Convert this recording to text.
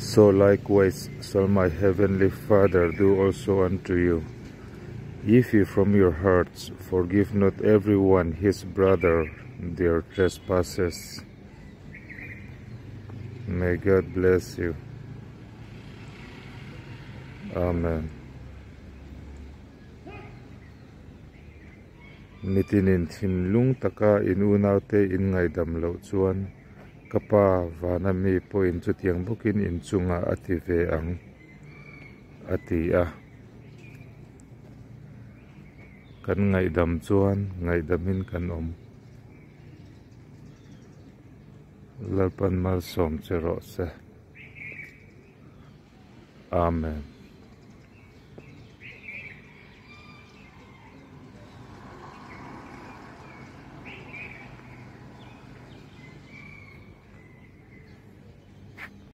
So likewise shall my heavenly Father do also unto you, if you from your hearts forgive not every one his brother their trespasses. May God bless you. Amen. Mitinin thinlung taka in unaute in ngaihdam loh chuan ka Pa vana mi pawhin chutiang bawkin in chungah a ti ve ang, a ti a. Kan ngaihdam chuan ngaihdamin kan awm. Lalpan malsawm che rawh se. Amen.